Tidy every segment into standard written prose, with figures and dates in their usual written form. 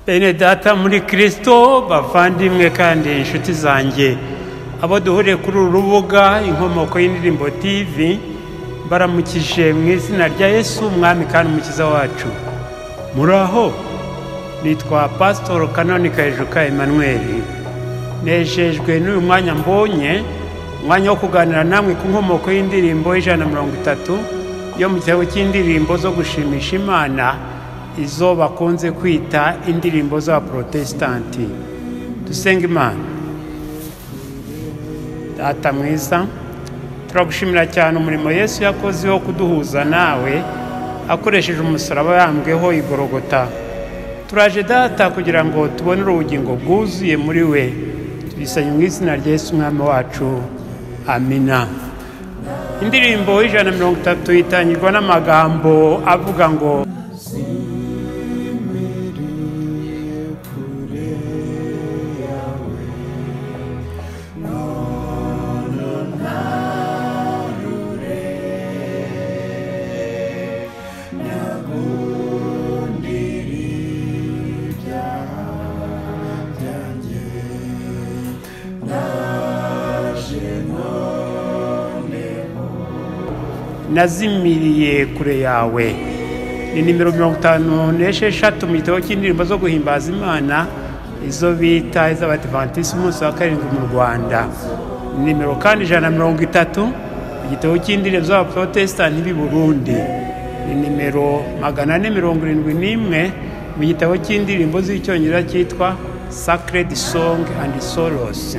Bene data muri Kristo, bavandimwe kandi inshuti zanjye, abo duhuriye kuri uru rubuga Inkomoko y'Indirimbo TV, baramukije mu izina rya Yesu Umwami kandi Umukiza wacu. Muraho, nitwa Pastor Kanoni Kayijuka Emmanuel. Nejejwe n'uyu mwanya mbonye, umwanya wo kuganira namwe ku nkomoko y'indirimbo 130 yo mu gitabo cy'indirimbo zo gushimisha Imana, izo bakunze kwita indirimbo z'abaprotestanti. Dusenga Imana. Data mwiza, turagushimira cyane umurimo Yesu yakoze wo kuduhuza nawe akoresheje umusaraba yambweho igorogota. Turaje Data kugira ngo tubone ubugingo bwuzuye muri we. Tubisanye mu izina rya Yesu Umwami wacu. Amina. Indirimbo 130 itangirwa n'amagambo avuga ngo: Nazimiriye kure yawe. Ni nimero 56 mu gitabo cy'indirimbo zo guhimbaza Imana, izo bita iz'Abadiventisi umunsi wa 7 mu Rwanda. Ni nimero kandi 130 mu gitabo cy'indirimbo z'Abaprotestanti b'i Burundi. Ni nimero 471 mu gitabo cy'indirimbo z'Icyongereza cyitwa Sacred Song and Solos.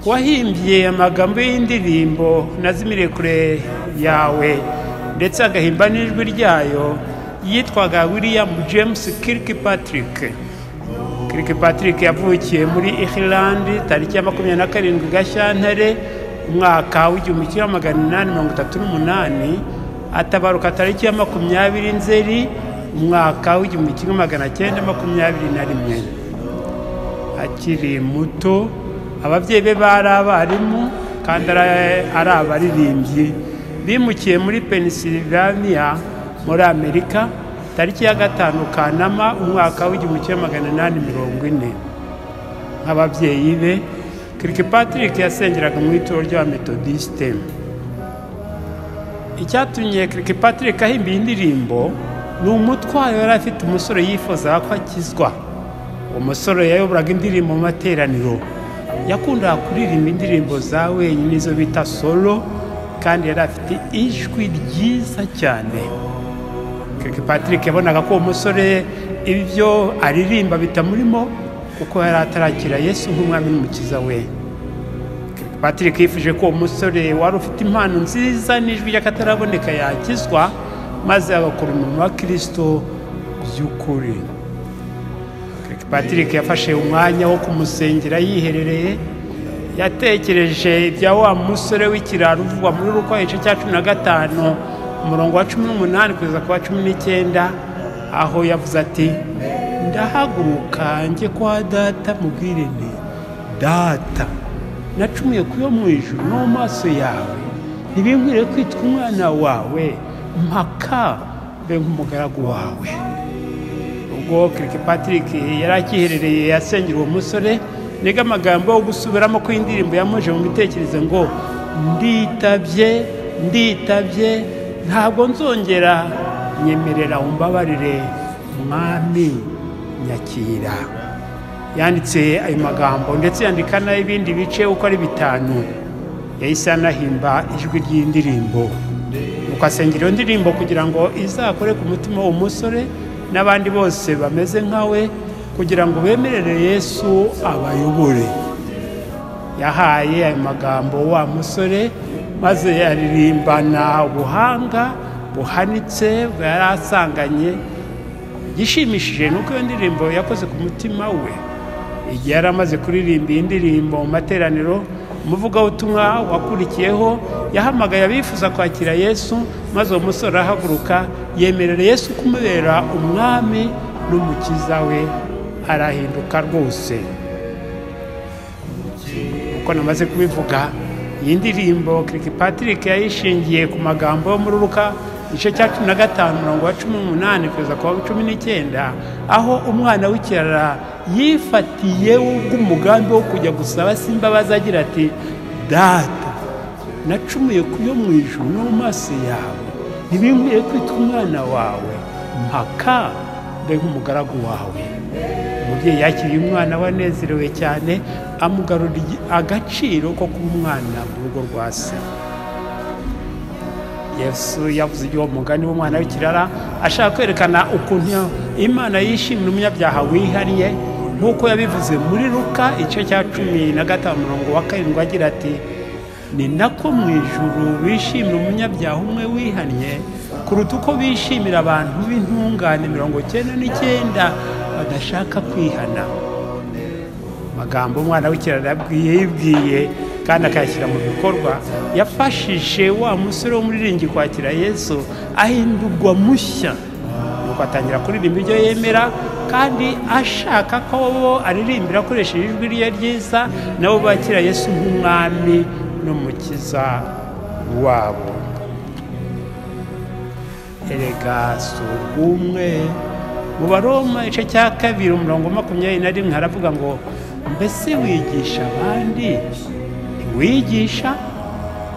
Wahimbye amagambo y'indirimbo Nazimiriye kure yawe ndetse agahimba n'ijwi ryayo yitwaga William James Kirkpatrick. Kirkpatrick yavukiye muri Ireland tariki ya 27 Gashyantare umwaka w'1838, atabaruka tariki ya 20 Nzeri umwaka w'1921. Akiri muto, ababyeyi be bari abarimu kandi ari abaririmbyi. Bimukiye muri Pennsylvania muri Amerika tariki ya 5 Kanama umwaka w'1840. Nk'ababyeyi be, Kirkpatrick yasengeraga mu itorero ry'Abametodiste. Icyatumye Kirkpatrick ahimba iyi ndirimbo ni umutwaro yari afite umusore yifuzaga ko akizwa. Uwo musore yayoboraga indirimbo mu materaniro. Yakundaga kuririmba indirimbo za wenyine, izo bita solo, kandi yari afite ijwi ryiza cyane. Kirkpatrick yabonaga ko uwo musore ibyo aririmba bitamurimo, kuko yari atarakira Yesu nk'umwami n'umukiza we. Kirkpatrick yifuje ko uwo musore wari ufite impano nziza n'ijwi ry'akataraboneka yakizwa, maze agakora umurimo wa Kristo by'ukuri. Patrick yafashe umwanya wo kumusengera yiherereye. Yatekereje ibya wa musore w'ikiraro uvugwa muri Luka igice cya 15 umurongo wa 18 kugeza ku wa 19, aho yavuze ati: ndahaguruka njye kwa data mubwire nti data, nacumuye ku yo mu ijuru no mu maso yawe, ntibinkwiriye kwitwa umwana wawe, mpaka mbe nk'umugaragu wawe. Ubwo Kirkpatrick yari akiherereye asengera uwo musore, niga amagambo yo gusubiramo ko indirimbo yamuje mu bitekerezo ngo: nditabye, nditabye, ntabwo nzongera, nyemerera umbabarire Mwami, nyakira. Yanditse ayo magambo ndetse yandika n'ibindi bice uko ari 5. Yahise anahimba ijwi ry'indirimbo. Nuko asengera iyo ndirimbo kugira ngo izakore ku mutima w'uwo musore n'abandi bose bameze nkawe, kugira ngo bemerere Yesu abayobore. Yahaye ayo magambo wa musore, maze yaririmbana ubuhanga buhanitse yari asanganye. Igishimishije nuko iyo ndirimbo yakoze ku mutima we. Igihe yari amaze kuririmba iyi ndirimbo mu materaniro, umuvugabutumwa wakurikiyeho yahamagaye abifuza kwakira Yesu, maze uwo musore arahaguruka yemerera Yesu kumubera umwami n'umukiza we, arahinduka rwose. Uko namaze kubivuga, iyi ndirimbo Kirkpatrick yayishingiye ku magambo yo muri Luka igice cya 15 umurongo wa 18 kugeza ku wa 19, aho umwana w'ikirara yifatiye ubw'umugambi wo kujya gusaba se imbabazi agira ati: "Data, nacumuye ku yo mu ijuru no mu maso yawe, ntibinkwiye kwitwa umwana wawe, mpaka mbe nk'umugaragu wawe." Umubyeyi yakiriye umwana we anezerewe cyane, amugarurira agaciro ko kuba umwana mu rugo rwa se. Yesu yavuze iby'uwo mugani w'umwana w'ikirara ashaka kwerekana ukuntu Imana yishimira umunyabyaha wihariye, nk'uko yabivuze muri Luka igice cya 15 umurongo wa 7 agira ati: "Ni nako mu ijuru bishimira umunyabyaha umwe wihannye kuruta uko bishimira abantu b'intungane 99 badashaka kwihana." Amagambo umwana w'ikirara yibwiye kandi akayashyira mu bikorwa yafashije wa musore w'umuririmbyi kwakira Yesu, ahindurwa mushya, nuko atangira kuririmba ibyo yemera, kandi ashaka ko bo aririmbira akoresheje ijwi rye ryiza, nabo bakira Yesu nk'umwami n'umukiza wabo. Erega si ubw'umwe. Mu Baroma igice cya 2 umurongo 21 haravuga ngo: "Mbese wigisha abandi ntiwigisha?"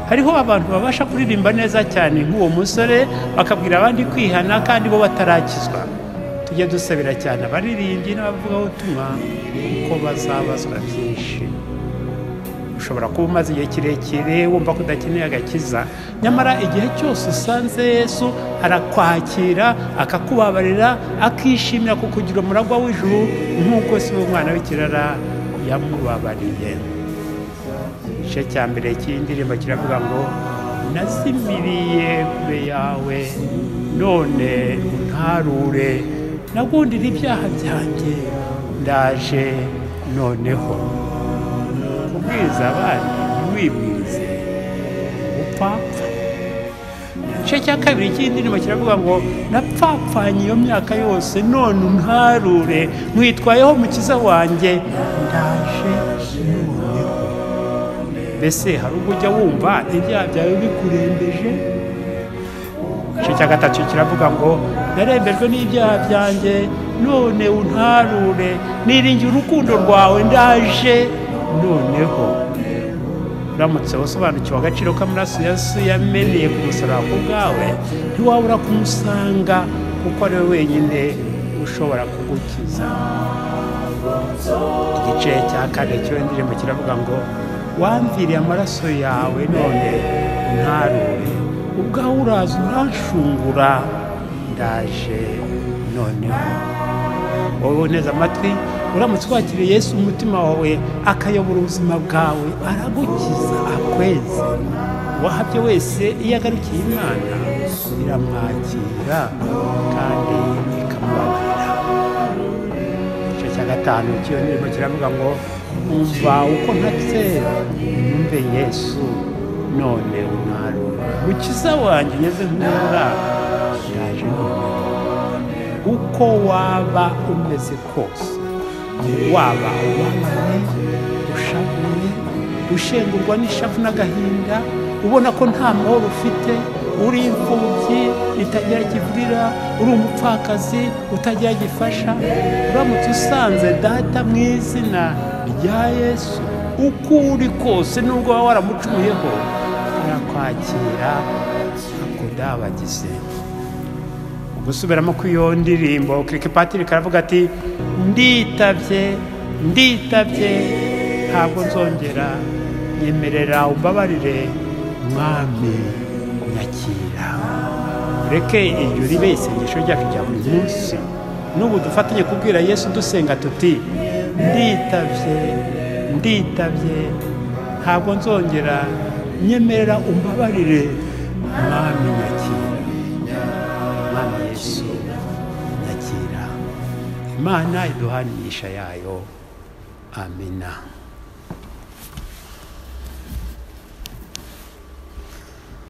Hariho abantu babasha kuririmba neza cyane nk'uwo musore, bakabwira abandi kwihana kandi bo batarakizwa. Tujye dusabira cyane abaririmbyi n'abavugabutumwa kuko bazabazwa byinshi. Ushobora kuba umaze igihe kirekire wumva ko udakeneye agakiza, nyamara igihe cyose usanze Yesu arakwakira, akakubabarira, akishimira kukugira umuragwa w'ijuru nk'uko se w'umwana w'ikirara yamubabariye. Igice cya mbere cy'indirimbo kiravuga ngo: "Nazimiriye kure yawe, none untarure, nagundira ibyaha byanjye, ndaje noneho." Kubwiriza abandi ntiwibwirize ubupfapfa. Igice cya 2 cy'indirimbo kiravuga ngo: "Napfapfanye iyo myaka yose, none untarure, nkwitwayeho mukiza wanjye, ndaje noneho." Mbese hari ubwo ujya wumva ibyaha byawe bikurembeje? Igice cya 3 kiravuga ngo: "Narembejwe n'ibyaha byanjye, none untarure, niringiye urukundo rwawe, ndaje noneho." Uramutse usobanukiwe agaciro k'amaraso Yesu yameneye ku musaraba ku bwawe, ntiwabura kumusanga kuko ari we wenyine ushobora kugukiza. Igice cya 4 cy'iyo ndirimbo kiravuga ngo: "Wamviriye amaraso yawe, none untarure, ubwawe uraza uranshungura, ndaje noneho." Wowe uneze amatwi, uramutse wakiriye Yesu umutima wawe akayobora ubuzima bwawe, aragukiza akweze. Uwahabye wese iyo agarukiye Imana iramwakira kandi ikamubabarira. Igice cya 5 cy'iyo ndirimbo kiravuga ngo: "Umva uko ntatse, numve Yesu, none untarure, mukiza wanjye unyeze nk'urura, ndaje noneho." Uko waba umeze kose, waba ubabaye, ushavuye, ushengurwa n'ishavu n'agahinda, ubona ko nta mahoro ufite, uri imfubyi itagira kivurira, uri umupfakazi utagira gifasha, uramutse usanze Data mu izina rya Yesu, uko uri kose nubwo waba waramucumuyeho, arakwakira akudabagize. Gusubiramo kw'iyo ndirimbo, Kirkpatrick aravuga ati: "Nditabye, nditabye, ntabwo nzongera, nyemerera umbabarire, Mwami nyakira." Ureke iryo ribe isengesho ryacu rya buri munsi. N'ubu dufatanye kubwira Yesu dusenga tuti: "Nditabye, nditabye, ntabwo nzongera, nyemerera umbabarire, Mwami nyakira. Mwami Yesu nyakira." Imana iduhane imigisha yayo. Amina.